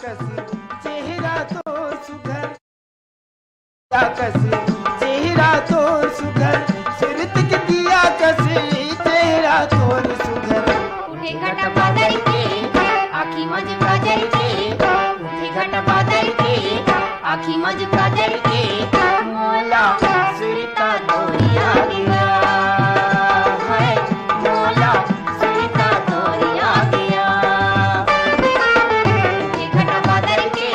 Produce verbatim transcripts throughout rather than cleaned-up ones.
कस चेहरा तोर सुघर, कस चेहरा तोर सुघर, सुरत के दिया कस चेहरा तोर सुघर। उठे घटा बादल के, आँखी मज काजल के, उठे घटा बादल के, आँखी मज काजल के, मोला सुरता तोरिया दिया है, मोला सुरता तोरिया दिया। उठे घटा बादल के,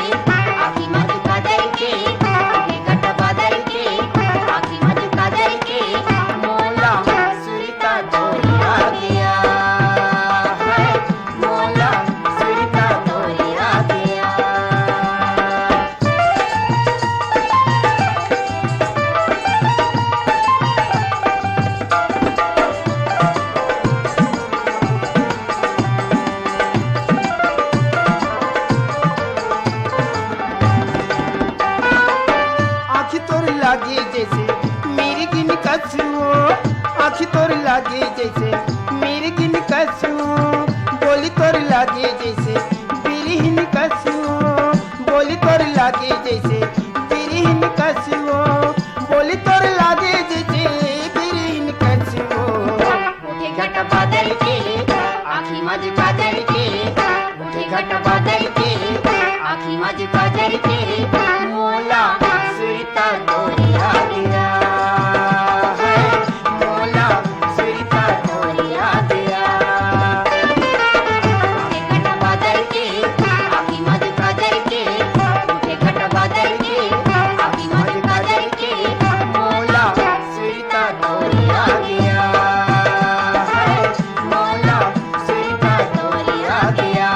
आँखी मज काजल के, उठे घटा बादल के, आँखी मज काजल के, मोला सुरता तोरिया दिया है, मोला सुरता तोरिया दिया। आँखी तोर लागे जैसे मिर्गिन कस हो, आँखी तोर लागे जैसे मिर्गिन कस हो, बोली तोर लागे जैसे बिरहिन कस हो, बोली तोर लागे जैसे बिरहिन कस हो, बोली तोर लागे जैसे बिरहिन कस हो। उठे घटा बादल के, आँखी मज काजल के, उठे घटा बादल के, आँखी मज काजल के, मोला सुरता तोरिया दिया है, मोला सुरता तोरिया दिया। उठे घटा बादल के, आँखी मज काजल के, उठे घटा बादल के, आँखी मज काजल के, मोला सुरता तोरिया दिया है, मोला सुरता तोरिया दिया।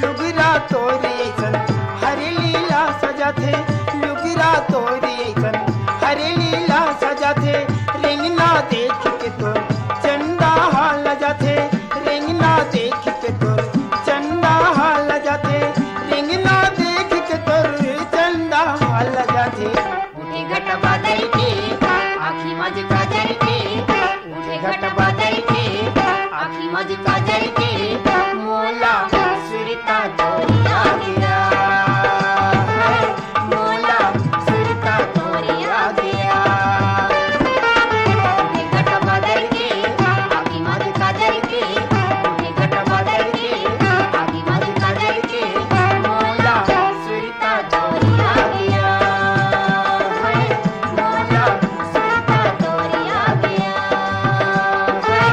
लुगरा तोर अइसन हरेली ला सजाथे, लुगरा तोर अइसन हरेली ला सजाथे, रेंगना देख के तोर चंदा हा लजाथे, रेंगना देख के तोर चंदा हा लजाथे, रेंगना देख के तोर चंदा हा लजाथे। उठे घटा बादल के, आँखी मज काजल के, उठे घटा बादल के, आँखी मज काजल के, मोला सुरता तोरिया दिया है, मोला सुरता तोरिया दिया। उठे घटा बादल के, आँखी मज काजल के, उठे घटा बादल के, आँखी मज काजल के, मोला सुरता तोरिया दिया है, मोला सुरता तोरिया दिया है,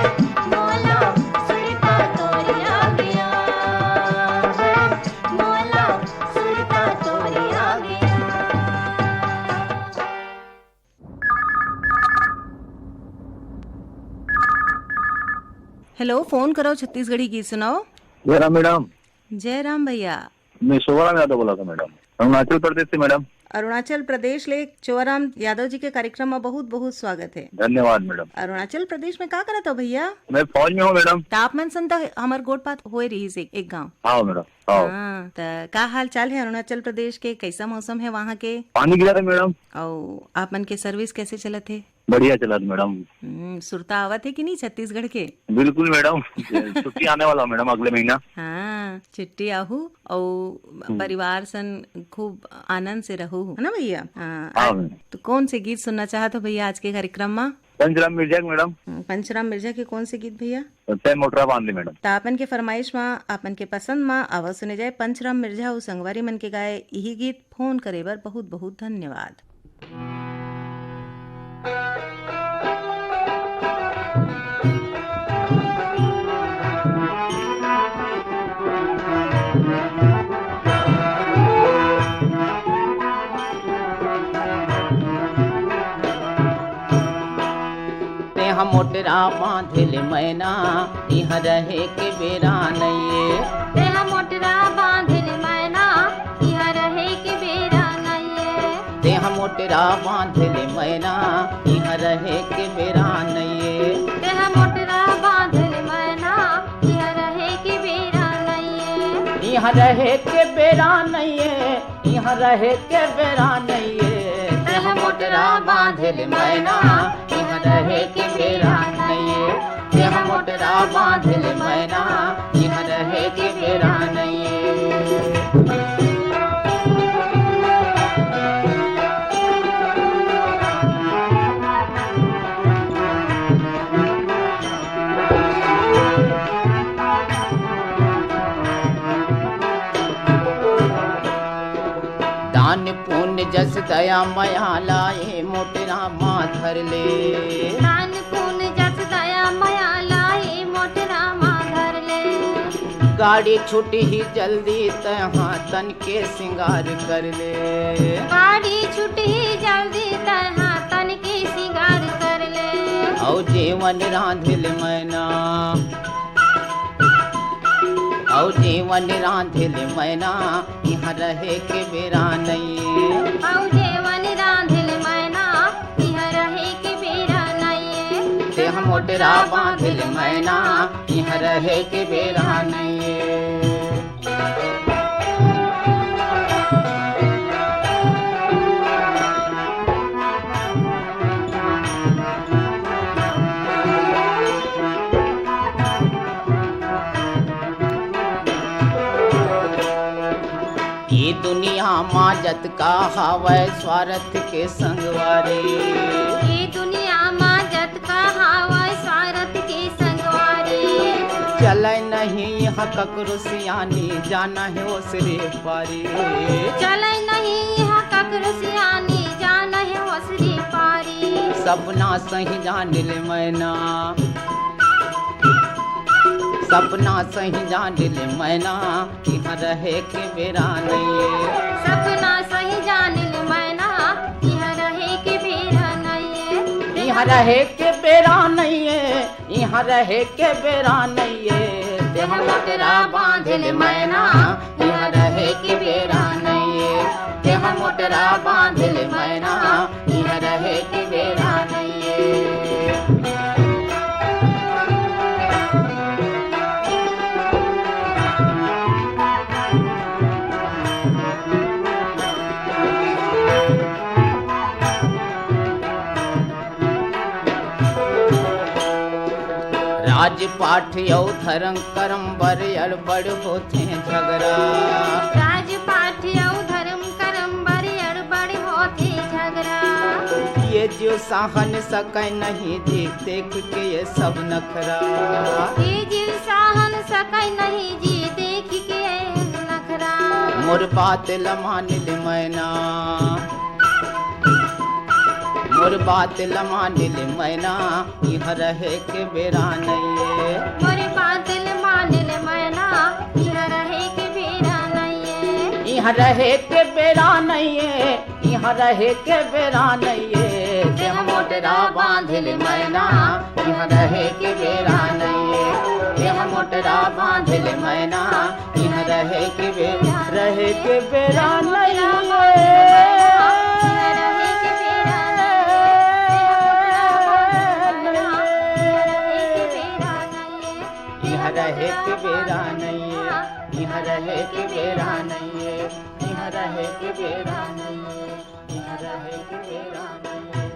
मोला सुरता तोरिया दिया है, मोला सुरता तोरिया दिया। हेलो, फोन करो छत्तीसगढ़ी गीत सुनाओ। जय राम मैडम। जय राम भैया। मैं शोभाराम यादव बोला था मैडम, अरुणाचल प्रदेश से मैडम। अरुणाचल प्रदेश ले चोराम यादव जी के कार्यक्रम में बहुत बहुत स्वागत है। धन्यवाद मैडम। अरुणाचल प्रदेश में का करत हो भैया? मैं फौज में हूँ मैडम। त आप मन सन त हमर गोठ बात होए रहिस एक, एक गांव। हाँ मैडम, हाँ। हाँ, त का हाल चाल है अरुणाचल प्रदेश के, कैसा मौसम है वहाँ के? पानी गिरा है मैडम। अउ आप मन के सर्विस कैसे चलत है? बढ़िया चलत मैडम। हम्म, सुरता आवत है कि नहीं छत्तीसगढ़ के? बिल्कुल मैडम, छुट्टी आने वाला मैडम अगले महीना। हाँ, छुट्टी आहू अउ हम्म। परिवार सन खूब आनंद से रहू, है ना भैया? हाँ, हाँ आज मैडम। तो कौन से गीत सुनना चाहत हो भैया आज के कार्यक्रम में? पंचराम मिर्जा के मैडम। हम्म, पंचराम मिर्जा के कौन से गीत भैया? तै मोटरा बांध ले मैडम। त आपन के फरमाइश मा, आपन के पसंद मा आवा सुने जाए पंचराम मिर्जा अउ संगवारी मन के गाए इही गीत। फोन करे बर बहुत बहुत धन्यवाद। तेहा मोटरा बांधे ले मैना, इहाँ रहे के बेरा नइये। तेहा मोटरा बांधे ले मैना, इहाँ रहे के बेरा नइये। तेहा मोटरा बांधे ले मैना, इहाँ रहे के बेरा नइये। तेहा मोटरा बांधे ले मैना, इहाँ रहे के बेरा इहाँ रहे के बेरा नइये, इहाँ रहे के बेरा नइये। तेह मोटरा बांधे ले मैना, इहाँ रहे के बेरा नइये। तेह मोटरा बांधे ले मैना, इहाँ रहे के बेरा नइये। दान पुण्य जस दया मया ला ए मोटरा मा धर ले। दान पुण्य जस दया मया ला ए मोटरा मा धर ले। गाड़ी छुटही जल्दी तहाँ तन के सिंगार कर ले। गाड़ी छुटही जल्दी तहाँ तन के सिंगार कर ले। अउ जेवन रांधे ले मैना, अउ जेवन रांधे ले मैना, इहाँ रहे के बेरा नइये। अउ जेवन रांधे ले मैना, इहाँ रहे के बेरा नइये। तेह मोटरा बांधे ले मैना, इहाँ रहे के बेरा नइये। ये दुनिया मा जतका हावय स्वार्थ के संगवारी। ये दुनिया मा जतका हावय स्वार्थ के संगवारी। चलय नहीं इहाँ ककरो सियानी, जाना हे ओसरे पारी। चलय नहीं इहाँ ककरो सियानी, जाना हे ओसरे पारी। सपना सही जान ले मैना, सपना सही जान ले मैना, इहाँ रहे के बेरा नइये। सपना सही जान ले मैना, इहाँ रहे के बेरा नइये। इहाँ रहे के बेरा नइये, इहाँ रहे के बेरा नइये। तेह मोटरा बांधे ले मैना, इहाँ रहे के बेरा नइये। तेह मोटरा बांधे ले मैना, इहाँ रहे के बेरा नइये। राजपाट अउ धरम करम बर अड़बड़ होथे झगरा। राजपाट अउ धरम करम बर अड़बड़ होथे झगरा। ये जीव सहन सकै नहीं जी, देख के ये सब नखरा। ये जीव सहन सकै नहीं जी, देख के ये नखरा। मोर बात ल मान ले मैना, मोर बात ल मान ले मैना, इहाँ रहे के बेरा नइये। मोर बात ल मान ले मैना, इहाँ रहे के बेरा नइये। इहाँ रहे के बेरा नइये, इहाँ रहे के बेरा नइये। तेह मोटरा बांध ले मैना, इहाँ रहे के बेरा नइये। तेह मोटरा बांध ले मैना, इहाँ रहे के बेरा, रहे के बेरा नइये। इहाँ रहे के बेरा नइये, इहाँ रहे के बेरा नइये, इहाँ रहे के बेरा नइये, इहाँ रहे के बेरा नइये।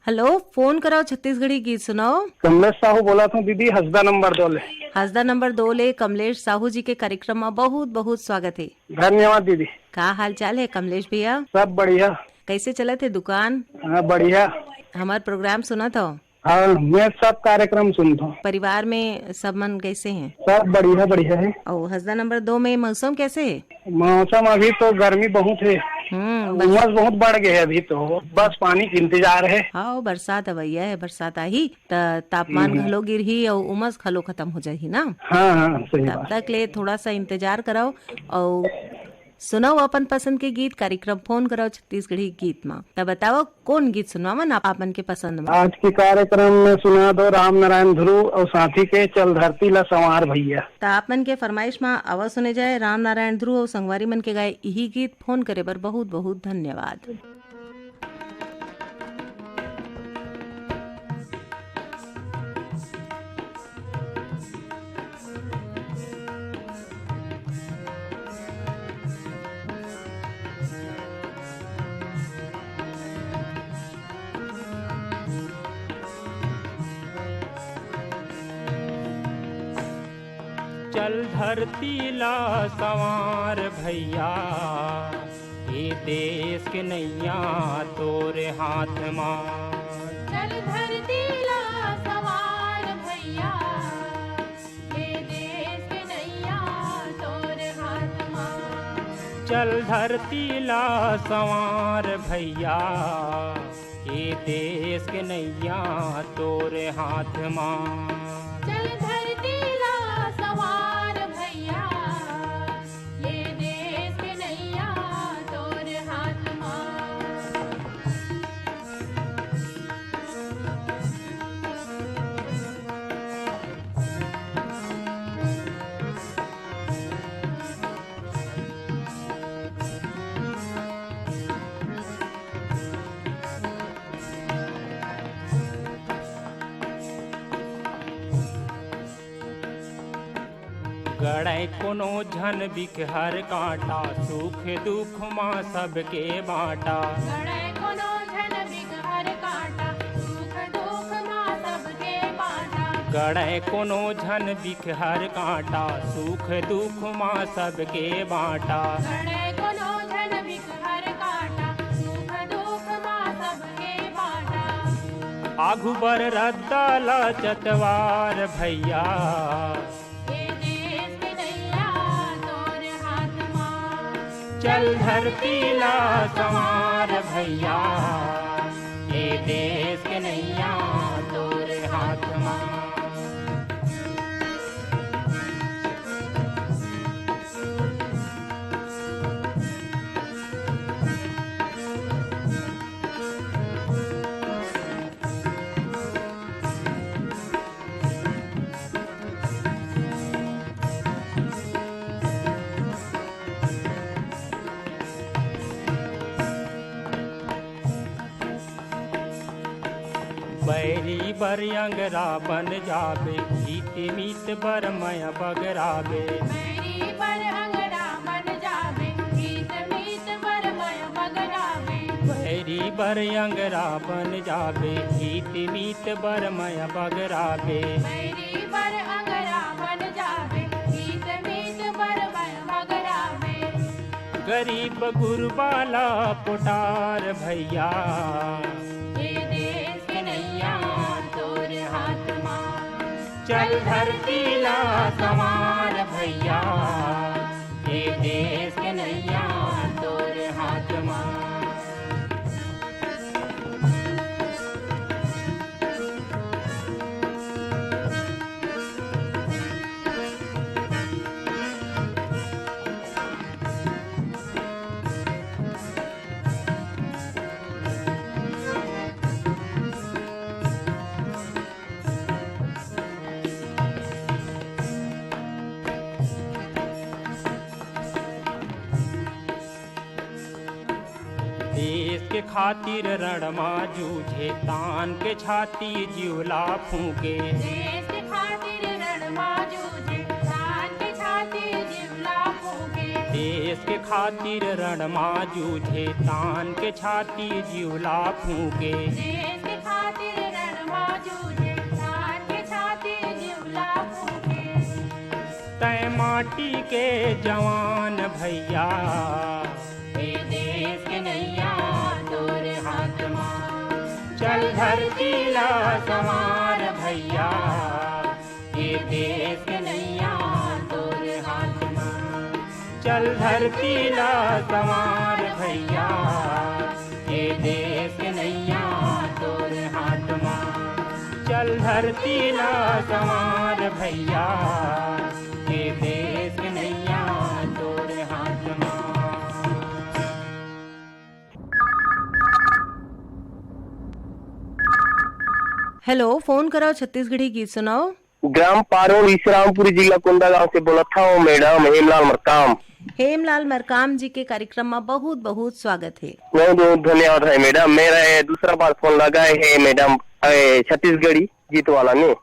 हेलो, फोन कराओ छत्तीसगढ़ी गीत सुनाओ। कमलेश साहू बोलत हूँ दीदी, हसदा नंबर दो ले। हसदा नंबर दो ले कमलेश साहू जी के कार्यक्रम में बहुत बहुत स्वागत है। धन्यवाद दीदी। का हाल चाल है कमलेश भैया? सब बढ़िया। कैसे चलत है दुकान? हाँ, बढ़िया। हमार प्रोग्राम सुनत हो? हाँ, मैं सब कार्यक्रम सुनत हूँ। परिवार में सब मन कैसे हैं? सब बढ़िया, बढ़िया है। और हसदा नंबर दो में मौसम कैसे है? मौसम अभी तो गर्मी बहुत है, हम्म, बरस- उमस बहुत बढ़ गए है अभी तो, बस पानी के इंतजार है। हाँ, बरसात अवैया है, बरसात आही त तापमान हम्म। घलो गिरही और उमस घलो खत्म हो जाही ना। हाँ, हाँ, सही तब बात। तक ले थोड़ा सा इंतजार कराओ और सुनाओ अपन पसंद के गीत। कार्यक्रम फोन कराओ छत्तीसगढ़ी गीत मा, तब बताओ कौन गीत सुनवावन आप, आपन के पसंद मा? आज के कार्यक्रम में सुना दो राम नारायण ध्रुव और साथी के चल धरती ला संवार भैया। त आपन के फरमाइश मा आवा सुने जाए राम नारायण ध्रुव और संगवारी मन के गाए यही गीत। फोन करे बर बहुत बहुत धन्यवाद। चल धरती ला संवार भैया, ये देश के नैया तोरे हाथ मा। चल धरती ला संवार भैया, ये देश के नैया तोरे हाथ मा। चल धरती ला संवार भैया, ये देश के नैया तोरे हाथ मा। चल धरती ला संवार भैया, ये देश के नैया तोरे हाथ मा। गड़े कोनो झन बिकहर कांटा, सुख दुख मा सबके बांटा। गड़े कोनो झन बिकहर कांटा, सुख दुख मा सबके बांटा। गड़े कोनो झन बिकहर कांटा, सुख दुख मा सबके बांटा। गड़े कोनो झन बिकहर कांटा, सुख दुख मा सबके बांटा। आघू बर रद्दा ला चतवार भैया, ये देश के नैया तोरे हाथ मा। चल धरती ला संवार भैया, ये देश के नैया तोरे हाथ मा। बैरी बर अंगरा बन जाबे, हित मीत बर मया बगराबे। बैरी बर अंगरा बन जाबे, हित मीत बर मया बगराबे। बैरी बर अंगरा बन जाबे, हित मीत बर मया बगराबे। बैरी बर अंगरा बन जाबे, हित मीत बर मया बगराबे। गरीब गुरबा ला पोटार भैया, ये देश के नैया तोरे हाथ मा। चल धरती ला संवार भैया, ये देश के नैया तोरे हाथ मा। देश के खातिर रण मा जूझे, तान के छाती जीव ला फूंके। देश के खातिर रण मा जूझे, तान के छाती जीव ला फूंके। देश के खातिर रण मा जूझे, तान के छाती जीव ला फूंके। देश के खातिर रण मा जूझे, तान के छाती जीव ला फूंके। तैं माटी के जवान भैया, ये देश के नैया तोरे हाथ मा। चल धरती ला संवार भैया, ये देश के नैया तोरे हाथ मा। चल धरती ला संवार भैया, ये देश के नैया तोरे हाथ मा। चल धरती ला संवार भैया, ये देश के नैया तोरे हाथ मा। हेलो, फोन कराओ, छत्तीसगढ़ी गीत सुनाओ। ग्राम पारोल, विश्रामपुर, जिला कोंडागांव से बोलत हव मैडम, हेमलाल मरकाम। हेमलाल मरकाम जी के कार्यक्रम में बहुत बहुत स्वागत है। बहुत बहुत धन्यवाद है मैडम। मेरा ये दूसरा बार फोन लगा है मैडम, ए, छत्तीसगढ़ी गीत वाला में। अ,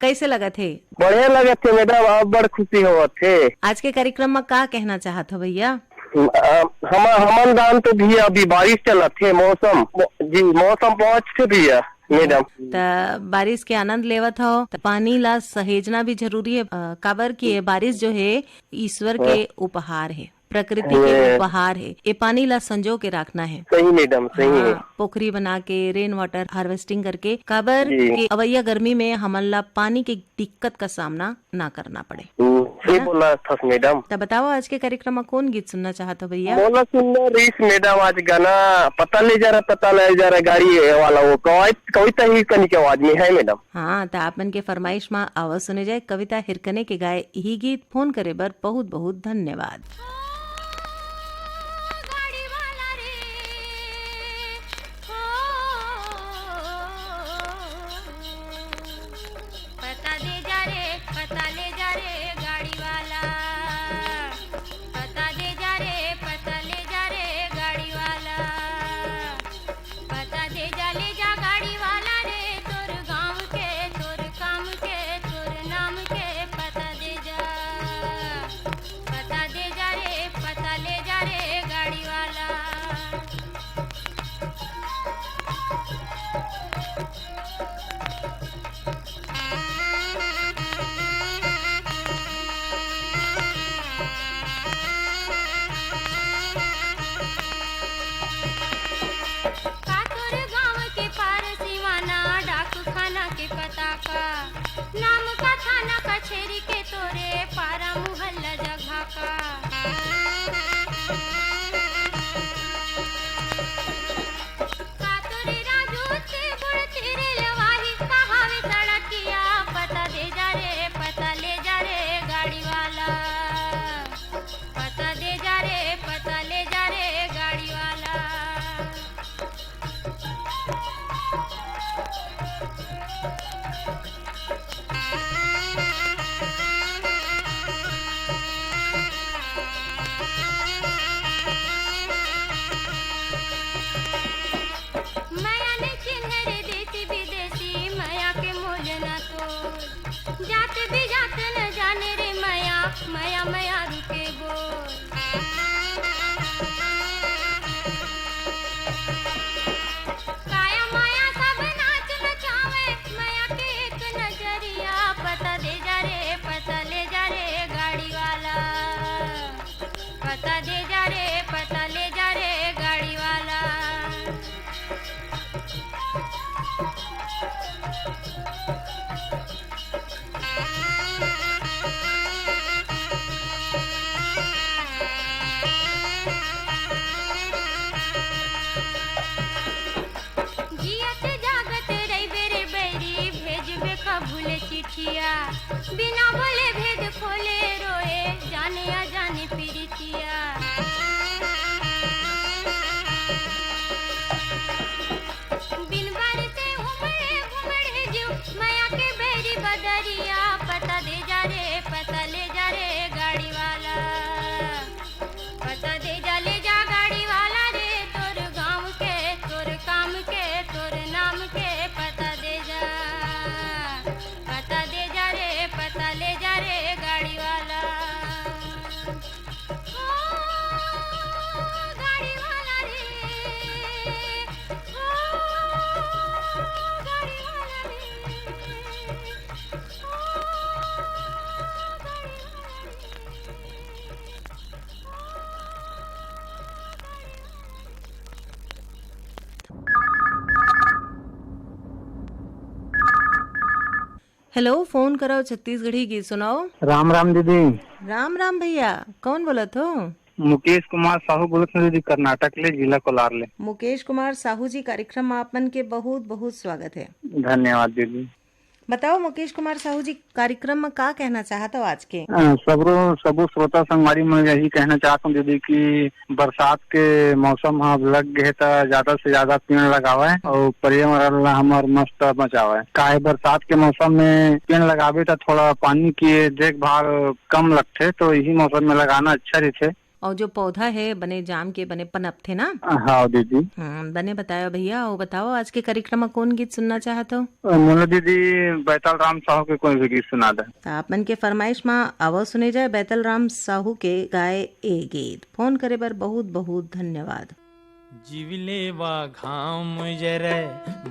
कैसे लगत है? बढ़िया लगत है मैडम, आप बड़ खुशी होवत है। आज के कार्यक्रम में का कहना चाहत हो भैया? अ, हम, हमन दान तो भैया अभी बारिश चलत है, मौसम, जी, मौसम पहुँच थे भैया। मैडम। त बारिश के आनंद लेवत हव, त पानी ला सहेजना भी जरूरी है, अ, काबर कि ये बारिश जो है, ईश्वर के हाँ। उपहार है, प्रकृति के ये उपहार है। ये पानी ला संजो के रखना है। सही मैडम, सही है। हाँ, पोखरी बना के, रेन वाटर हार्वेस्टिंग करके, काबर जी। कि अवैया गर्मी में हमन ला पानी के दिक्कत का सामना ना करना पड़े। हम्म, सही है ना? बोला थस मैडम। त बताओ, आज के कार्यक्रम में कौन गीत सुनना चाहत हो भैया? मोला सुनना रहीस मैडम, आज गाना पता ले जा रहा, पता ले जा रहा गाड़ी वाला, वो कविता, कविता हिरकनी के आवाज में है मैडम। हाँ, त आप मन के फरमाइश में आवाज सुने जाए कविता हिरकने के गाए यही गीत। फोन करे बर बहुत बहुत धन्यवाद। पता दे जा रे, पता ले जा रे गाड़ी वाला। पता दे जा रे, पता ले जा रे गाड़ी वाला। पता दे जा, ले जा गाड़ी वाला रे, तोर गाँव के, तोर काम के, तोर नाम के पता दे जा। पता दे जा रे, पता ले जा रे गाड़ी वाला। का तोर गाँव के पार सिवाना डाकखाना के पता का? नाम का थाना कचेरी के तोरे पारा मुहल्ला जगह का? का तोरे राजू से गुड़ तेरे लवाही कहावे सड़किया? पता दे जा रे, पता ले जा रे गाड़ी वाला। पता दे जा रे, पता ले जा रे गाड़ी वाला। मया ने चिन्हे रे देसी विदेसी, मया के मोल ना तोल। जात भी जात न जाने रे मया, मया मया रुके बोल। काया माया सब नाच नचावे, मया के एक नजरिया। पता दे जा रे, पता ले जा रे गाड़ी वाला। पता दे जा रे, पता ले जा रे गाड़ी वाला। जियत जागत रहिबे रे बैरी, भेजबे कभू ले चिट्ठिया। बिना बोले भेद खोले रोए, जाने अजाने प्रीतिया। बिन बार से उमड़े घुमड़े जीव, मया के बैरी बदरिया। पता दे जा रे, पता ले जा रे गाड़ी वाला। पता दे जा, ले जा गाड़ी वाला रे, तोर गाँव के, तोर काम के, तोर नाम के पता दे जा। पता दे जा रे, पता ले जा रे गाड़ी वाला। ओ गाड़ी वाला रे, ओ गाड़ी वाला रे, ओ गाड़ी वाला रे। हेलो, फोन कराओ, छत्तीसगढ़ी गीत सुनाओ। राम राम दीदी। राम राम भैया, कौन बोलत हो? मुकेश कुमार साहू बोलत हूँ दीदी, कर्नाटक ले, जिला कोलार ले। मुकेश कुमार साहू जी, कार्यक्रम में आप मन के बहुत बहुत स्वागत है। धन्यवाद दीदी। बताओ मुकेश कुमार साहू जी, कार्यक्रम में का कहना चाहत हो आज के? अ, सबरो, सबो श्रोता संगवारी मन यही कहना चाहत हूँ दीदी कि बरसात के मौसम ह अब लग गे हे, त ज्यादा से ज्यादा पेड़ लगावय अउ पर्यावरण ला हमर मस्त बचावय। काहे बरसात के मौसम में पेड़ लगाबे त थोड़ा पानी के देखभाल कम लगथे, तो यही मौसम में लगाना अच्छा रहिथे। अउ जो पौधा हे बने जाम के बने पनपथे ना। हाँ दीदी। हम्म, बने बतायो भैया। अउ बताओ आज के कार्यक्रम में कौन गीत सुनना चाहत हो? अ, मोला दीदी बैताल राम साहू के कोई भी गीत सुना दे। त आप मन के फरमाइश में आवो सुने जाए बैताल राम साहू के गाए ए गीत। फोन करे बर बहुत बहुत धन्यवाद। जीव लेवा घाम जरय,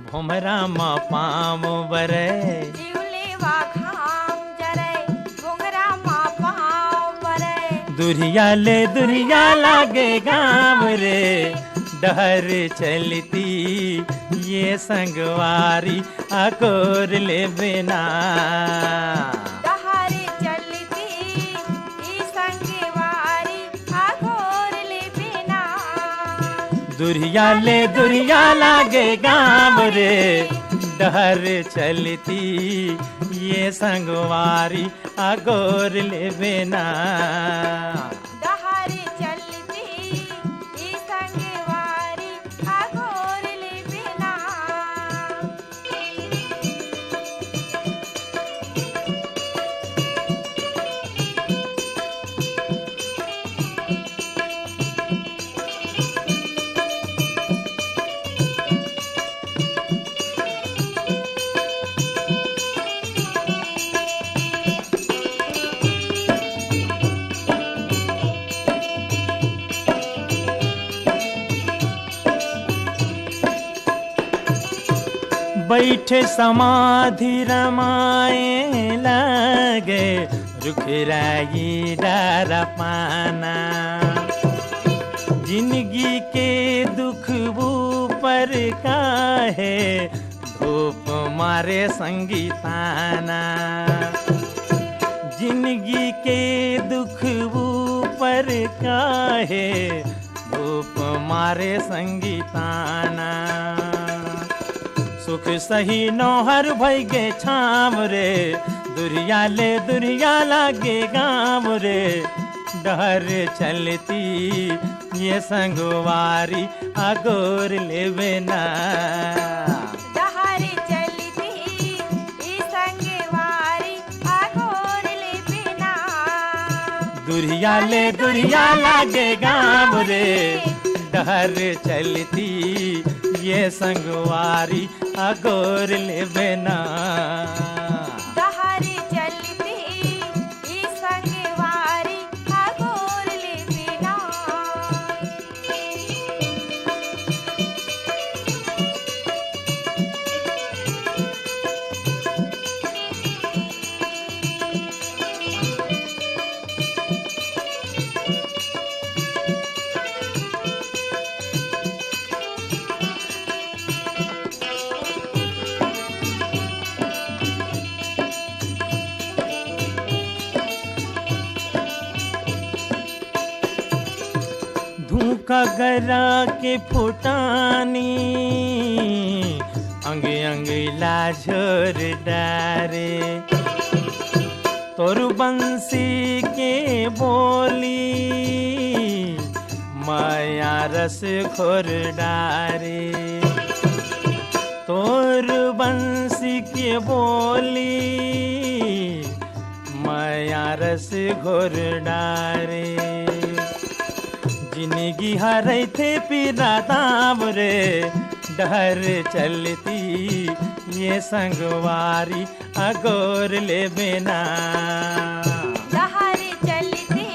भोमरा म पाँव बरय। जीव लेवा घाम जरय, भोमरा म पाँव बरय। दुरिहा ले दुरिहा लागे गाँव रे, डहर चलती ये संगवारी अगोर लेबे ना। डहर चलती ई संगवारी अगोर लेबे ना। दुरिहा ले दुरिहा लागे गाँव रे, डहर चलती ये संगवारी अगोर लेबे ना। डहर चलती ई संगवारी अगोर लेबे ना। बइठे समाधि रमाए लागे, रुख राई डारा पाना। जिनगी के दुख ऊपर काहे, धूप मारे संगी ताना। जिनगी के दुख ऊपर काहे, धूप मारे संगी ताना। सुख सही नोहर भई गे छाँव रे, दुरिहा ले दुरिहा लागे गाँव रे। डहर चलती ये संगवारी अगोर लेबे ना। डहर चलती ई संगवारी अगोर लेबे ना। दुरिहा ले दुरिहा लागे गाँव रे, डहर चलती ये संगवारी अगोर लेबे ना। डहर चलती ई संगवारी अगोर लेबे ना। धूका गरा के फुटानी, अंग अंग ला झोर डारे। तोर बंसी के बोली, मया रस घोर डारे। तोर बंसी के बोली, मया रस घोर डारे। जिनगी ह रहिथे पीरा दाम रे, डहर चलती ये संगवारी अगोर लेबे ना। डहर चलती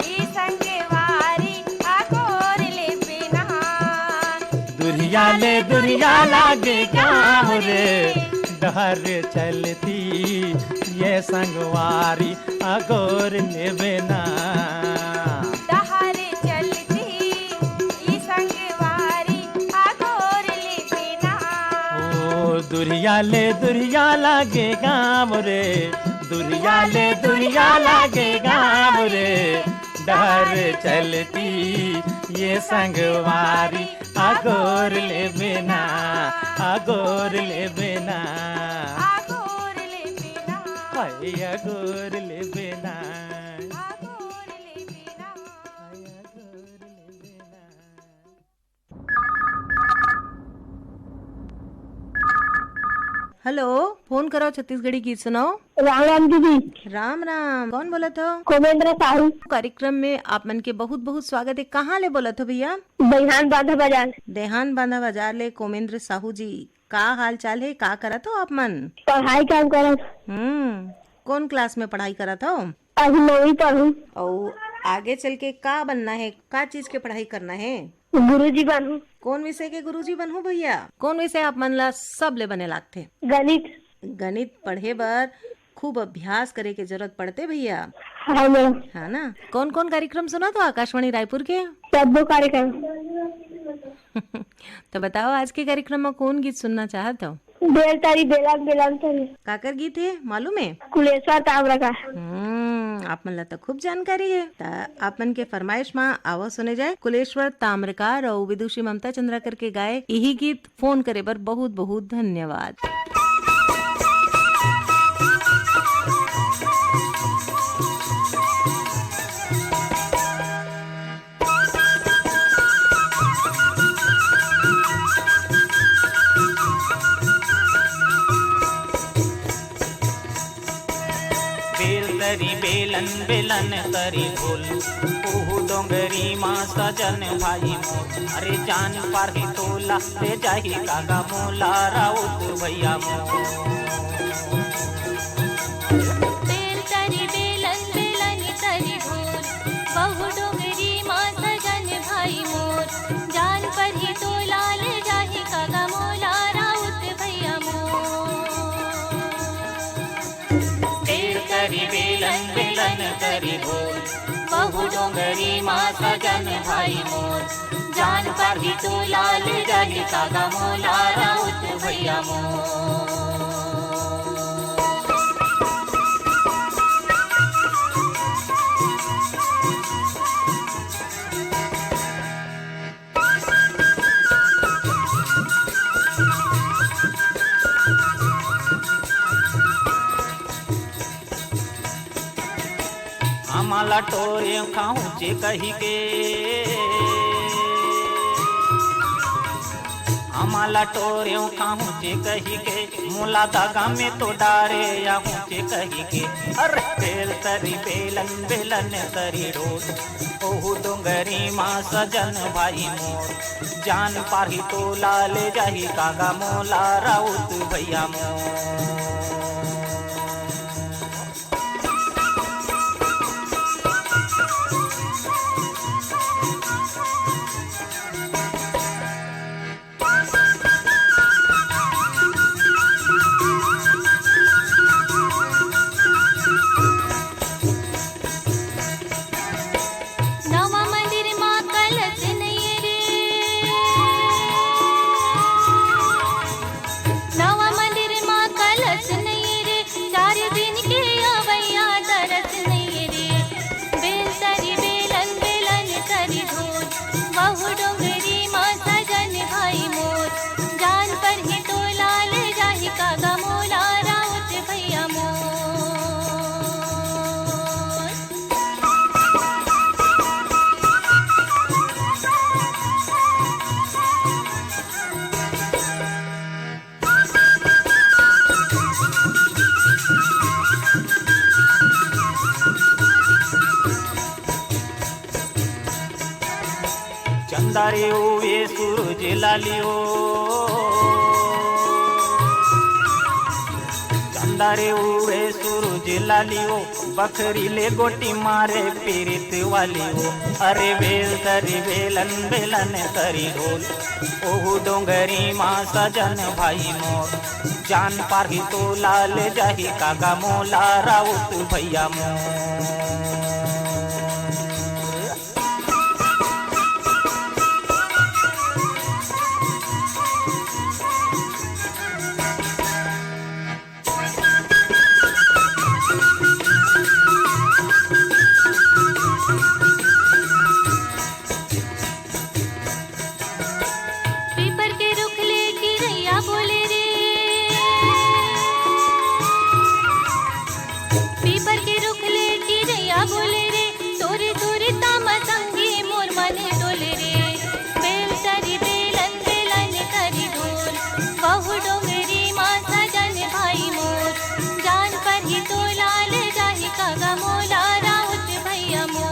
ई संगवारी अगोर लेबे ना। दुरिहा ले दुरिहा लागे गाँव रे, डहर चलती ये संगवारी अगोर लेबे ना। डहर चलती ई संगवारी अगोर लेबे ना। ओ दुरिहा ले दुरिहा लागे गाँव रे, दुरिहा ले दुरिहा लागे गाँव रे। डहर चलती ये संगवारी अगोर लेबे ना, अगोर लेबे ना। अगोर लेबे ना। हाय अगोर लेबे ना। अगोर लेबे ना। हाय अगोर लेबे ना। हेलो, फोन करो छत्तीसगढ़ी गीत सुनाओ। राम राम दीदी। राम राम, कौन बोलत हो? कोमेंद्र साहू। कार्यक्रम में आप मन के बहुत बहुत स्वागत है। कहाँ ले बोलत हो भैया? देहान बांधा बाजार। देहान बांधा बाजार ले कोमेंद्र साहू जी, का हाल चाल है, का करत हो आप मन? पढ़ाई काम करत। हम्म, कौन क्लास में पढ़ाई करत हो? अभी नौवीं पढ़ू। अउ आगे चल के का बनना है, का चीज के पढ़ाई करना है? गुरुजी बनहूं। कौन विषय के गुरुजी बनहूं भैया? कौन विषय आप मन ला सबले बने लागथे? गणित। गणित पढ़े बर खूब अभ्यास करे के जरूरत पड़थे भैया। हाँ मैडम। है ना? कौन कौन कार्यक्रम सुनथो आकाशवाणी रायपुर के? सब्बो कार्यक्रम। तो बताओ, आज के कार्यक्रम में कौन गीत सुनना चाहत हो? बेल तरी बेलन बेलन तरी। काकर गीत हे, मालूम हे? कुलेश्वर ताम्रकार। हम्म, आप मन ला तो खूब जानकारी हे। त आप मन के फरमाइश मा आवा सुने जाए कुलेश्वर ताम्रकार अउ विदुषी ममता चंद्राकर के गाए यही गीत। फोन करे बर बहुत बहुत धन्यवाद। बेल तरी बेलन बेलन तरी ढोल, ओहू डोंगरी मा सजन भाई मोर। अरे जान पारही तोला ले जाही कागा मोला राउत भैया मोर। बेल तरी बेलन बेलन तरी ढोल, बहु डोंगरी मा सजन भाई मोर। जान परही तोला ले जाही कागा मोला राउत भैया मोर। बेल तरी बेलन बेलन तरी ढोल, बहु डोंगरी मा सजन भाई मोर। जान पारही तोला ले जाही कागा मोला राउत भैया मोर। हमला टोरे खाहूं चे कही के, हमला टोरे खाहूं चे कही के, मोला दगा में तो डारे आहूं चे कही के। अरे बेल तरी बेलन बेलन तरी ढोल, ओहू डोंगरी मा सजन भाई मोर। जान पारही तोला ले जाही कागा मोला राउत भैया मोर। नवा मंदिर मा कलश नइये रे, नवा मंदिर मा कलश नइये रे, चार दिन के अवैया दरस नइये रे। बेल तरी बेलन बेलन तरी ढोल, बहु डोंगरी मा सजन भाई मोर। जान परही तोला ले जाही कागा मोला राउत भैया मोर। चंदा रे उवे सूरज लालियो, चंदा रे उवे सूरज लालियो, बखरी ले गोटी मारे पीरित वालियो। अरे बेल तरी बेलन बेलन तरी ढोल, ओहू डोंगरी मा सजन भाई मोर। जान पारही तोला ले जाही कागा मोला राउत भैया मोर। पीपर के रुख ले चिरैया बोले रे, पीपर के रुख ले चिरैया बोले रे, तोरे तोरे तामा संगी मोर मन डोले रे। बेल तरी बेलन बेलन तरी ढोल, बहु डोंगरी मा सजन भाई मोर। जान परही तोला ले जाही कागा मोला राउत भैया मोर।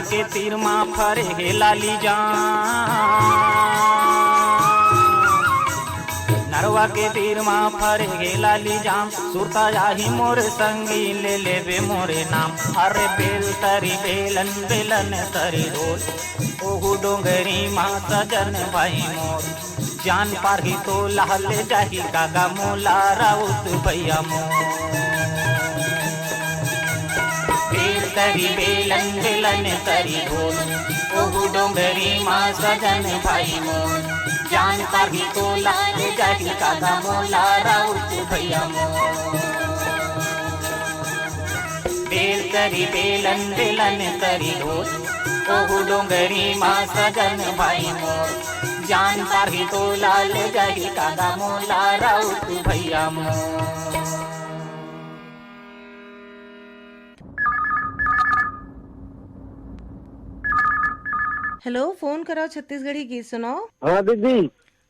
के तीर मा फरे हे लाली जाम, नरवा के तीर मा फरे हे लाली जाम, सुरता जाही मोर संगी ले लेबे मोरे नाम। अरे बेल तरी बेलन बेलन तरी ढोल, ओहू डोंगरी मा सजन भाई मोर, जान पारही तो लहले जाही कागा मोला राउत भैया मोर। बेल तरी बेलन बेलन तरी ढोल, ओहू डोंगरी मा सजन भाई मोर, जान पारही तो लहले जाही कागा मोला राउत भैया मोर। बेल तरी बेलन बेलन तरी ढोल, ओहू डोंगरी मा सजन भाई मोर, जान पारही तो लहले जाही कागा मोला राउत भैया मोर। हेलो, फोन कराओ छत्तीसगढ़ी गीत सुनाओ। हाँ दीदी।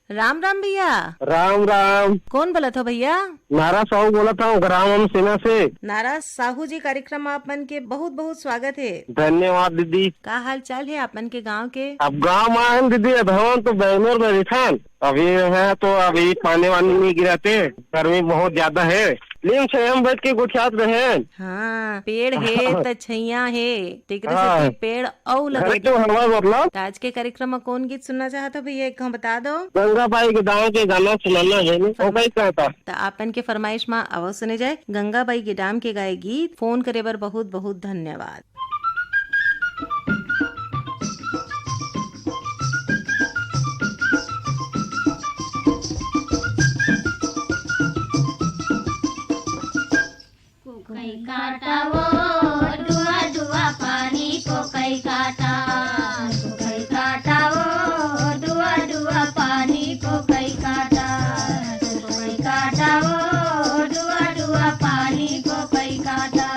राम राम भैया। राम राम। कौन बोलत हो भैया? नारा साहू बोलत हूँ, ग्राम अमसेना से। नारा साहू जी, कार्यक्रम आप मन के बहुत बहुत स्वागत है। धन्यवाद दीदी। का हाल चाल है आप मन के गांव के? अब गांव में आए हैं दीदी, अब हम तो बेंगलोर में रिथन। अभी है तो अभी पानी वानी नहीं गिराते, गर्मी बहुत ज्यादा है। नीम छाया में बैठ के गोठियात रहे। हाँ, पेड़ हे त छैया हे, तेकरे हाँ। सेती पेड़ अउ घर लगा के दे। हवा मतलब। त आज के कार्यक्रम में कौन गीत सुनना चाहत हो भैया, एक हम बता दो। गंगा बाई के दाम के गाना सुनाना है नी, वो कहीं कहता। त आपन के फरमाइश में आवो सुने जाए गंगा बाई के डाम के गाए गीत। फोन करे बर बहुत बहुत धन्यवाद। कोकई काटा वो डुआ डुआ पानी, कोकई काटा, कोकई काटा वो डुआ डुआ पानी, कोकई काटा, कोकई काटा वो डुआ डुआ पानी, कोकई काटा।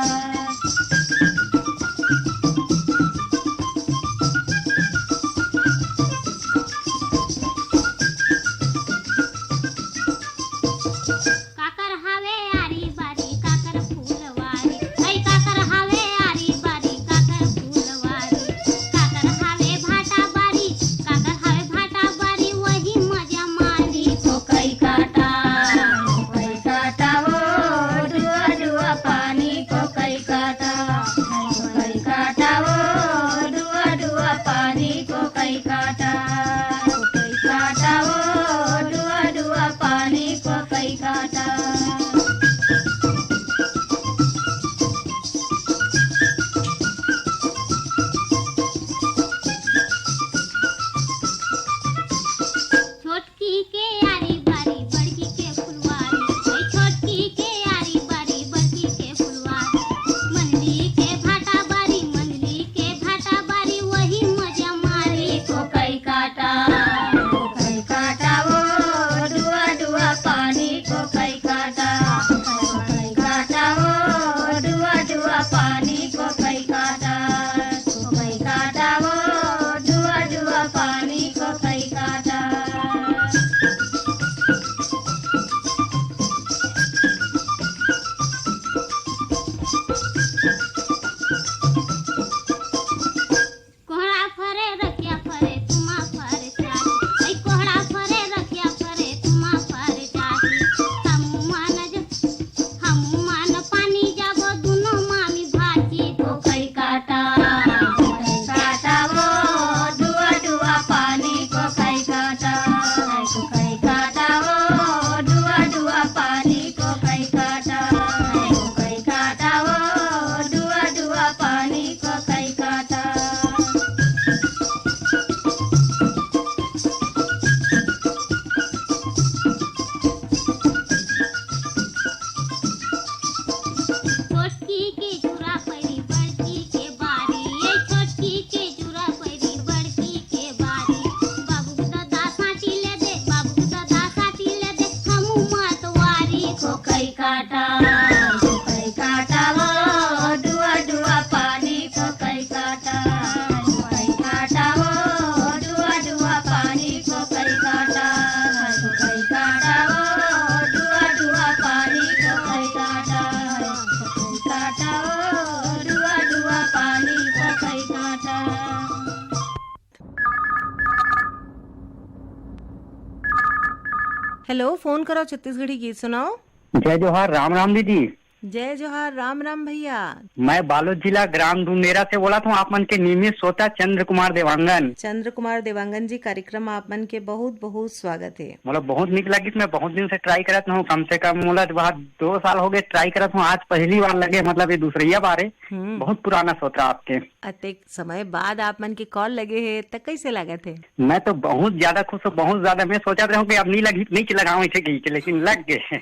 हेलो, फोन करो छत्तीसगढ़ी गीत सुनाओ। जय जोहार, राम राम दीदी। जय जोहार, राम राम भैया। मैं बालोद जिला ग्राम डुंडेरा से बोलत हूँ, आप मन के नियमित श्रोता चंद्र कुमार देवांगन। चंद्र कुमार देवांगन जी, कार्यक्रम आप मन के बहुत बहुत स्वागत है। मोला बहुत निक लगिस, मैं बहुत दिन से ट्राई करत हूँ, कम से कम मोला तो बात दो साल हो गए ट्राई करत हूँ, आज पहली बार लगे, मतलब ये दूसरैया बार है। हम्म। बहुत पुराना श्रोता आपके। अतेक समय बाद आप मन के कॉल लगे हे, त कैसे लागत हे? मैं तो बहुत ज्यादा खुश हूँ, बहुत ज्यादा। मैं सोचत रहूँ कि अब नहीं लगी, नहीं लगाऊं इसे गीत, लेकिन लग गए।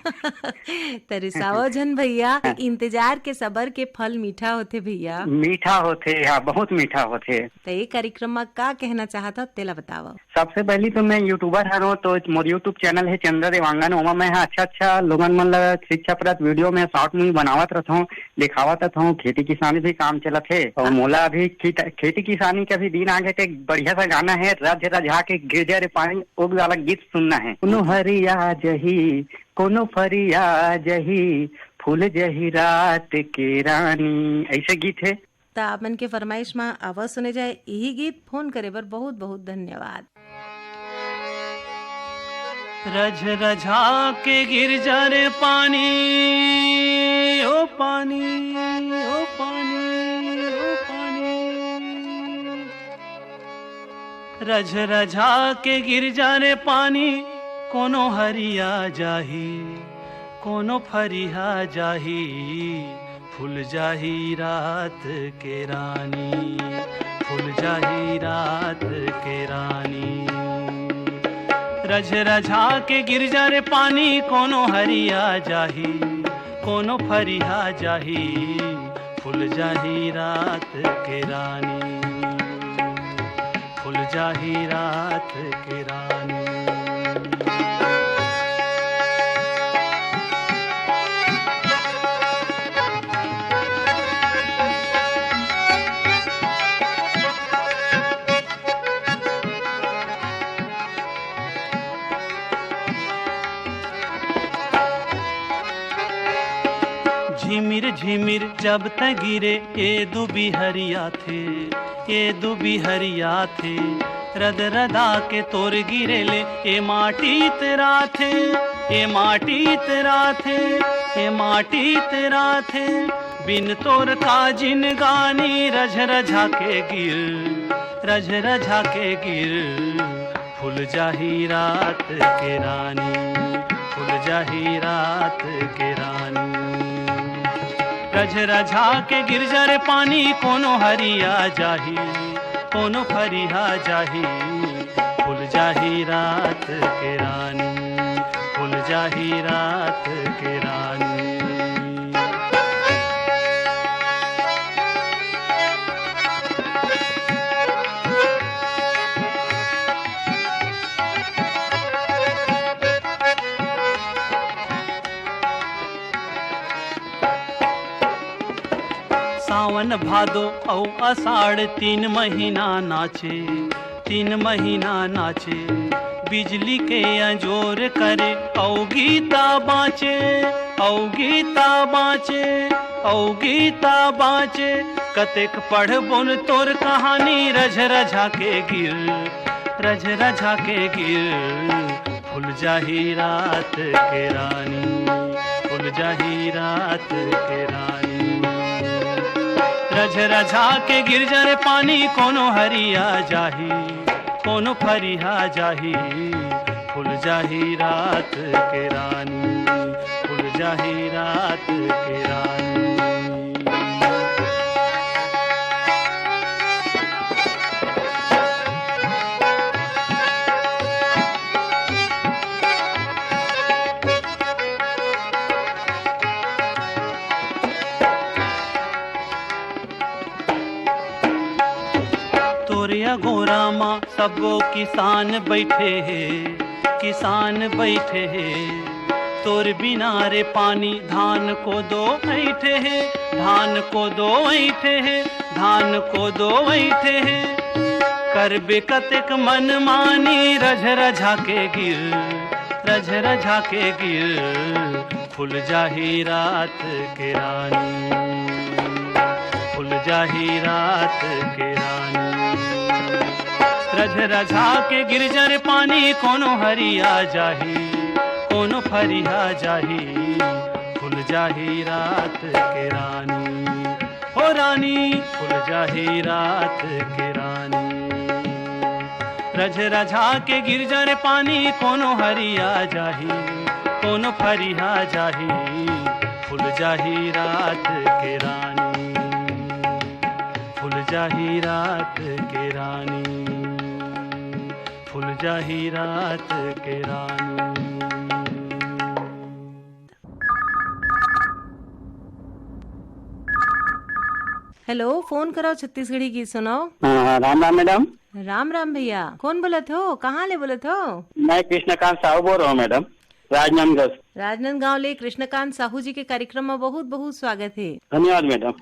त रिसावो झन भैया, हाँ। इंतजार के सबर के फल मीठा होथे भैया। मीठा होथे, हाँ, बहुत मीठा होथे। त ये कार्यक्रम में का कहना चाहत हो, तेला बतावो। सबसे पहली तो मैं यूट्यूबर हरों, तो मोर YouTube चैनल है चंद्र देवांगन, ओमा मैं हा अच्छा अच्छा लोगन मन ला शिक्षाप्रद वीडियो में शॉर्ट मूवी बनावत रहथों, दिखावत रहथों। खेती किसानी भी काम चलत हे और हाँ। मोला अभी खित-, खेती किसानी का भी दिन आ गए, तो एक बढ़िया सा गाना है, रज रझा के गिरजा रे पानी, ओ वाला गीत सुनना है। कोनो हरिया जही, कोनो फरिया जही, फूल जही रात के रानी, ऐसे गीत है। त आप मन के फरमाइश म आवा सुने जाए यही गीत। फोन करे बर बहुत बहुत धन्यवाद। रझ रझा के गिरजा रे पानी, ओ पानी, ओ पानी, ओ पानी। रझ रझा के गिरजा रे पानी, कोनो हरिया जाही, कोनो फरिहा जाही, फूल जाही रात के रानी, फूल जाही रात के रानी। रझ रझा के गिरजा रे पानी, कोनो हरिया जाही, कोनो फरिहा जाही, फूल जाही रात के रानी, फूल जाही रात के रानी। झिमिर झिमिर जब तैं गिरे, ए दुबिहरिया थे, ए दुबिहरिया थे। रद रदा के तोर गिरे ले, ए माटी तेरा थे, ए माटी तेरा थे, ए माटी तेरा थे। बिन तोर का जिनगानी, रझ रझा के गिर, रझ रझा के गिर। फूल जाही रात के रानी, फूल जाही रात के रानी। रझ रझा के गिरजा रे पानी, कोनो हरिया जाही, कोनो फरिहा जाही। फूल जाही रात के रानी, फूल जाही रात के रानी। सावन भादो अउ आषाढ़ तीन महीना नाचे, तीन महीना नाचे। बिजली के अंजोर करे, अउ गीता बाँचे, अउ गीता बाँचे, अउ गीता बाँचे। कतेक पढ़बोन तोर कहानी, रझ रझा के गिर, रझ रझा के गिर। फूल जाही रात के रानी, फूल जाही रात के रानी। रझ रझा के गिरजा रे पानी, कोनो हरिया जाही, कोनो फरिहा जाही। फूल जाही रात के रानी, फूल जाही रात के रानी। तोरे अगोरा मा सबो किसान बइठे हे, किसान बइठे हे। तोर बिना रे पानी धान कोदो अइठे हे, धान कोदो अइठे हे, धान कोदो अइठे हे। करबे कतेक मनमानी, रझ रझा के गिर, रझ रझा के गिर। फूल जाही रात के रानी, फूल जाही रात के रानी। रझ रझा के गिरजा रे पानी, कोनो हरिया जाही, कोनो फरिया जाही, खुल जाही रात के रानी। हो रानी, खुल जाही रात के रानी। रझ रझा के गिर जा रे पानी, कोनो हरिया जाही, कोनो फरिया जाही, खुल जाही रात के रानी। खुल जाही रात के रानी, खुल जाही रात के रानी। हेलो, फोन कराओ, छत्तीसगढ़ी गीत सुनाओ। हाँ, राम राम मैडम। राम राम भैया, कौन बोलत हो, कहाँ ले बोलत हो? मैं कृष्णकांत साहू बोल रहा हूँ मैडम, राजनांदगांव से। राजनांदगांव ले कृष्णकांत साहू जी के कार्यक्रम में बहुत बहुत स्वागत है। धन्यवाद मैडम।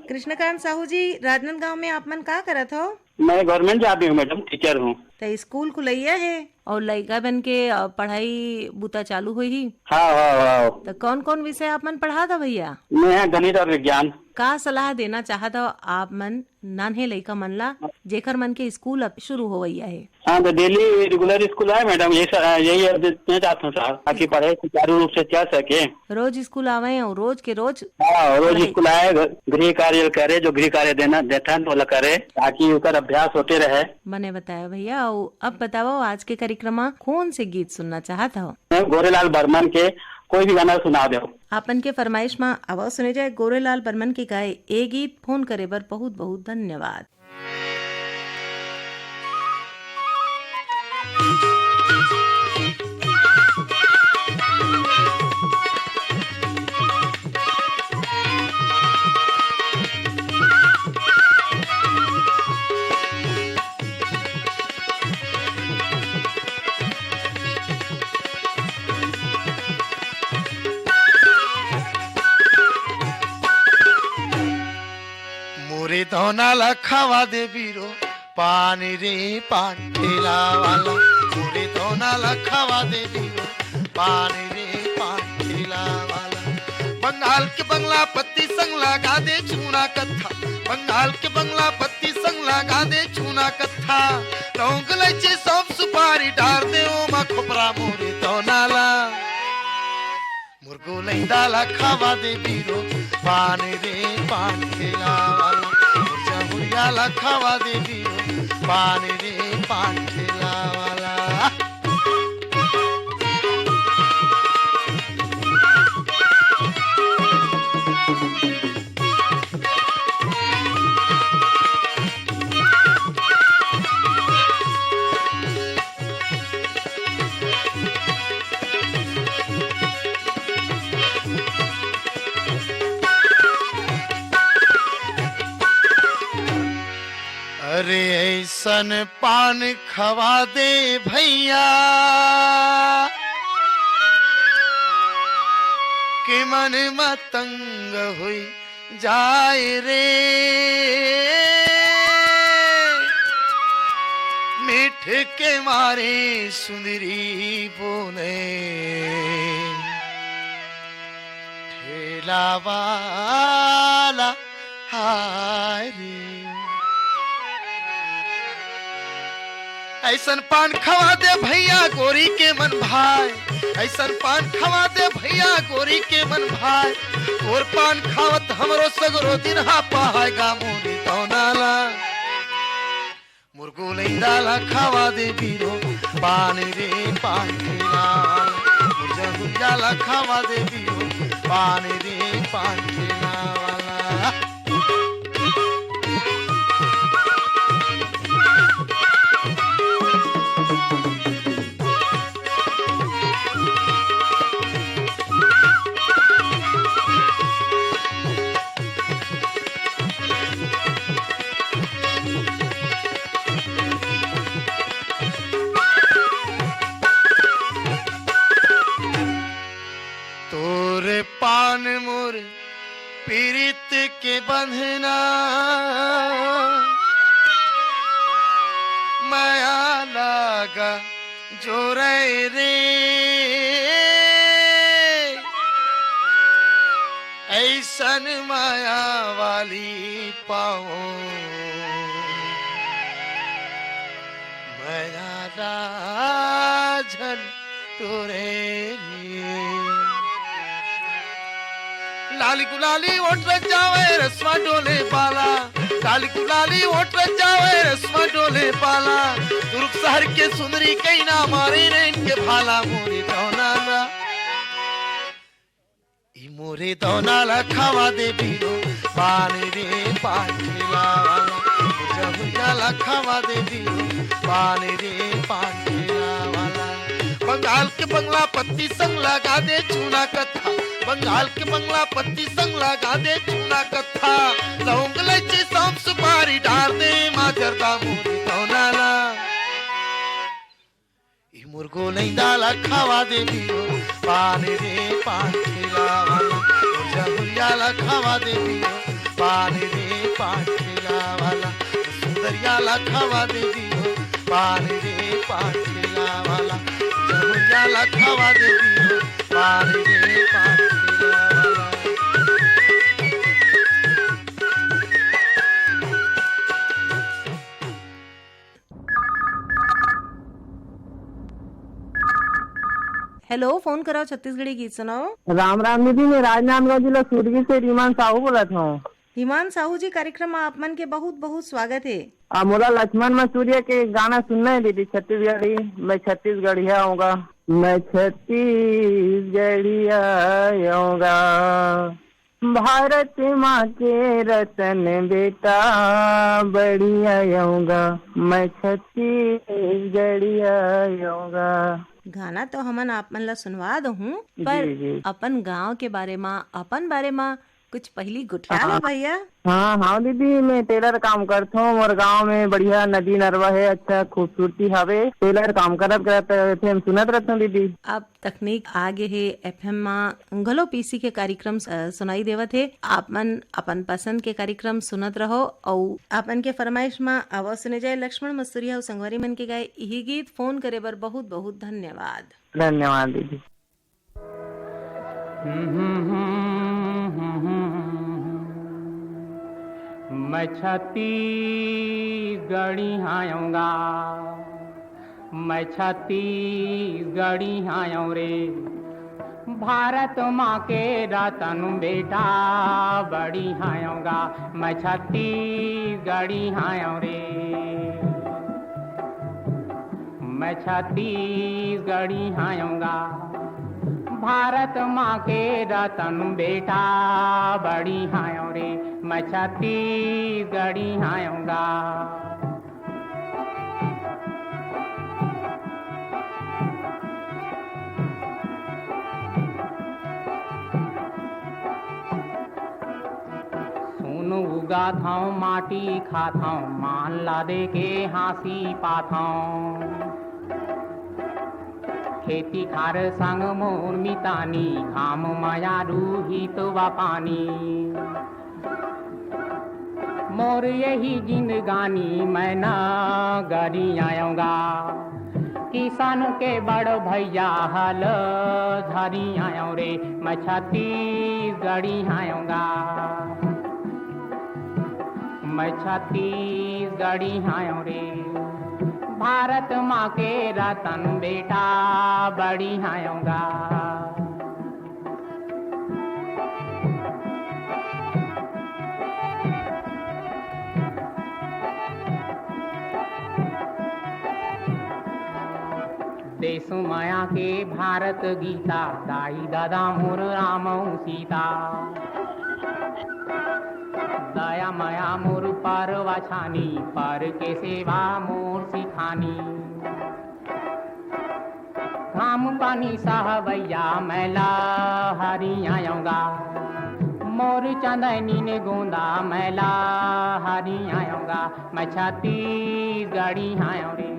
कृष्णकांत साहू जी, राजनांदगांव में आप मन का करत हो? मैं गवर्नमेंट जॉब में हूँ मैडम, टीचर हूँ। तो स्कूल खुलैया है और लइका बन के, अ, पढ़ाई बूता चालू होही। हाँ, हाँ, हाँ। तो कौन कौन विषय आप मन पढ़ात हो भैया? मैं यहाँ गणित और विज्ञान। का सलाह देना चाहत हो आप मन नान्हे लइका मन ला, जेकर मन के स्कूल अब शुरू होवैया है? हाँ, तो डेली रेगुलर स्कूल आए मैडम, यही सा-, यही अब देना चाहता हूँ सर, ताकि पढ़ाई सुचारू रूप से चल सके। रोज स्कूल आवे और रोज के रोज हाँ, रोज पढ़ाई। स्कूल आए, घ-, गृह कार्य करे, जो गृह कार्य देना देथन ओला करे, ताकि ओकर अभ्यास होते रहे। बने बताया भैया। अउ अब बताओ, आज के कार्यक्रम में कौन से गीत सुनना चाहत हो? मैं गोरेलाल बर्मन के कोई भी गाना सुना दो। आपन के फरमाइश में आवा सुने जाए गोरेलाल बर्मन के गाए ए गीत। फोन करे बर बहुत बहुत धन्यवाद। मोरे धौना ला खावा दे बीरो, पान रे पान ठेला वाला। मोरे धौना ला खावा दे बीरो, पान रे पान ठेला वाला। बंगाल के बंगला पत्ती संग लगा दे चूना कत्था। बंगाल के बंगला पत्ती संग लगा दे चूना कत्था। लौंग, इलायची, सौंफ, सुपारी डार दे ओमा खोपरा, मोरे धौना ला। मोर गोलैंदा ला खावा दे बीरो, पान रे पान ठेला वाला। मोर जहुरिया ला खावा दे बीरो, पान रे पान ठेला वाला। अरे ऐसन पान खवा दे भैया, के मन मतंग हुई जाए रे। मीठ के मारे सुंदरी बोले, ठेला वाला हाय रे। ऐसन पान खवा दे भैया गोरी के मन भाए, ऐसन पान खवा दे भैया गोरी के मन भाए। तोर पान खावत हमरो सगरो दिन हा पहाय गा मोरी तौनाला। मोर गोलैंदा ला खवा दे बीरो, पान रे पान ठेला वाला। मोर जहुरिया ला खवा दे बीरो, पान रे पान ठेला वाला। तोर पान मोर पीरित के बंधना, मया लागा जोरे रे। ऐसन माया वाली पाओ, मया राझन रे। लाली गुलाली ओठ रचावे रसवा डोले बाला, लाली गुलाली ओठ रचावे रसवा डोले बाला। दुर्ग शहर के सुंदरी कहीं ना मारे रे इनके भाला। मोरे दौना ला, ई मोरे दौना ला खावा दे बीरो, पानी रे पान ठेला वाला। जहुया ला खावा दे बीरो, पानी रे पान ठेला वाला। बंगाल के बंगला पत्ती संग लगा दे चूना कत्था, बंगाल के बंगला पत्ती संग लगा दे चूना कत्था। लौंग, इलायची, सौंफ, सुपारी डार दे माँ जरदा मोरी दौना ला। ई मुर्गो नहीं दाला खावा दे बीरो, पानी रे पान ठेला वाला। मोर जहुया ला खावा दे बीरो, पानी रे पान ठेला वाला। सुंदरिया ला खावा दे बीरो, पानी रे पान ठेला वाला। जहुया ला खावा दे बीरो, पानी रे पान ठेला वाला। हेलो, फोन कराओ छत्तीसगढ़ी गीत सुनाओ। राम राम दीदी, मैं राजनांदगांव जिला सूरगी से रीमान साहू बोलत हूँ। रीमान साहू जी, कार्यक्रम में आप मन के बहुत बहुत स्वागत है। आ, मोला लक्ष्मण मसूरिया के गाना सुनना है दीदी, छत्तीसगढ़ी। मैं छत्तीसगढ़िया हूँगा, मैं छत्तीसगढ़िया हूँगा। भारत माँ के रतन बेटा बढ़िया आऊंगा, मैं छत्तीसगढ़िया आऊंगा। गाना तो हमन आप मन ला सुनवा दहूं, पर जी, जी। अपन गांव के बारे मा, अपन बारे मा कुछ पहली गोठिया ला हाँ। भैया। हाँ, हाँ दीदी, मैं टेलर काम करथों। मोर गांव में बढ़िया नदी नरवा है, अच्छा खूबसूरती हवे। टेलर काम करत करत एफएम सुनत रहथों दीदी। अब तकनीक आगे हे, एफएम मा घलो पीसी के कार्यक्रम, अ, सुनाई देवत हे। आप मन अपन पसंद के कार्यक्रम सुनत रहो अउ अपन के फरमाइश मा आवाज सुने जाए लक्ष्मण मस्तुरिया अउ संगवारी मन के गाए इही गीत। फोन करे बर बहुत बहुत धन्यवाद। धन्यवाद दीदी। मैं छत्तीसगढ़ी हायऊंगा, मैं छत्तीसगढ़ी हायऊं रे। भारत माँ के रतन बेटा बड़ी हायऊंगा, मैं छत्तीसगढ़ी हायऊं रे। मैं छत्तीसगढ़ी हायऊंगा, भारत माँ के रतन बेटा बड़ी हायऊं रे। मैं छत्तीसगढ़ी हायऊंगा। सोन उगाथंव, माटी खाथंव, मान ला दे के हाँसी पाथंव। खेती खार संग मोर मितानी, घाम मया रूही तो वा पानी। मोर यही जिंदगानी मैं न गरी आयोगा, किसान के बड़ भैया हल धरी आयो रे। मैं छत्तीसगढ़ी आयोगा, मैं छत्तीसगढ़ी आयो रे। भारत माँ के रतन बेटा बड़ी आयोगा। देश माया के भारत गीता, दाई दादा मोर राम अउ सीता। दया माया मोर परवाछानी, पर के सेवा मोर सिखानी। घाम पानी सहवैया मैं ला हरी आयोगा, मोर चंदैनी ने गोंदा मैं ला हरी आयोगा। मैं छत्तीसगढ़ी आयो रे,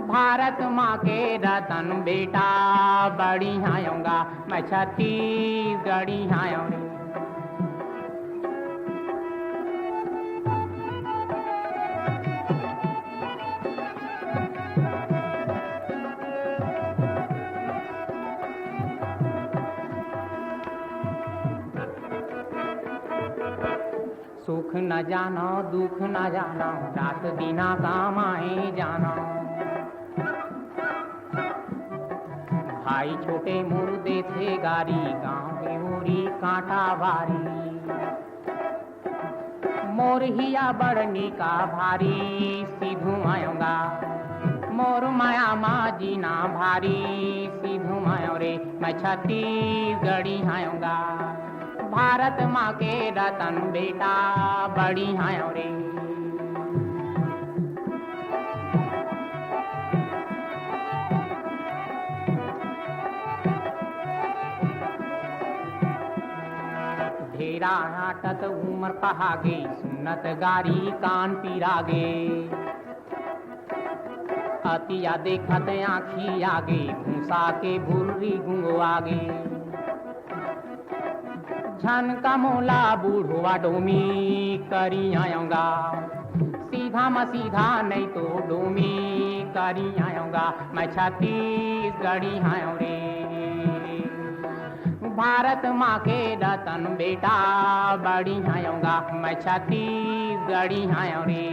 भारत माँ के रतन बेटा बड़ी आयोगा। मैं छत्तीसगढ़ी आयो रे। सुख न जानो, दुख न जानो, रात दिना कमाए जानो। ते मोर देथे गारी, गाँव के ओरी कांटा बारी। मोर हिया बड़ निका भारी, सीधू आयोगा। मोर माया मा जीना भारी, सीधू आयो रे, मैं छत्तीसगढ़ी आयोगा। भारत माँ के रतन बेटा, बड़ी आयो रे। ढेरा आटत उमर पहागे, सुनत गारी कान पिरागे। अतिया देखत आँखी आगे, भूसा के भुर्री गुंगवागे। झन का मोला बूढ़वा डोमी करी आयोगा, सीधा म सीधा नहीं तो डोमी करी आयोगा। मैं छत्तीसगढ़ी आयो रे, भारत माँ के रतन बेटा, बड़ी आयोगा। मैं छत्तीसगढ़ी आयो रे।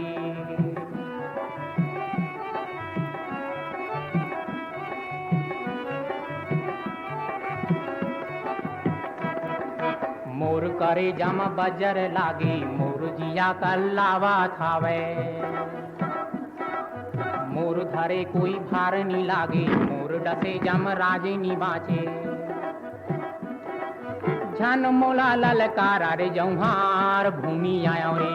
मोर करेजा म बजर लागे, मोर जिया कल्लावत हावय। मोर धरे कोई भार नी लागे, मोर डसे जमराज नी बाँचे। झन मोला ललकारा रे जौहार भूमि आयो रे,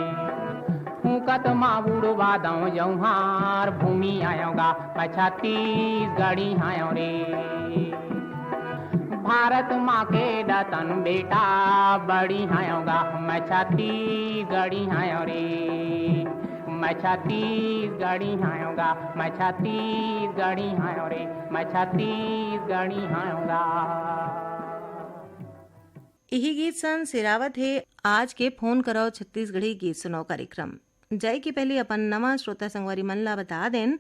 फूंकत मा उड़वा दंव जौहार भूमि आयो गा। मैं छत्तीसगढ़ी आयो रे, भारत माँ के रतन बेटा, बड़ी आयो गा। मैं छत्तीसगढ़ी आयो रे, मैं छत्तीसगढ़ी आयो गा। मैं छत्तीसगढ़ी आयो रे, मैं छत्तीसगढ़ी आयो गा। इही गीत सन सिरावत हे आज के फोन करव छत्तीसगढ़ी गीत सुनव कार्यक्रम। जाय के पहली अपन नवा श्रोता संगवारी मन ला बता देन,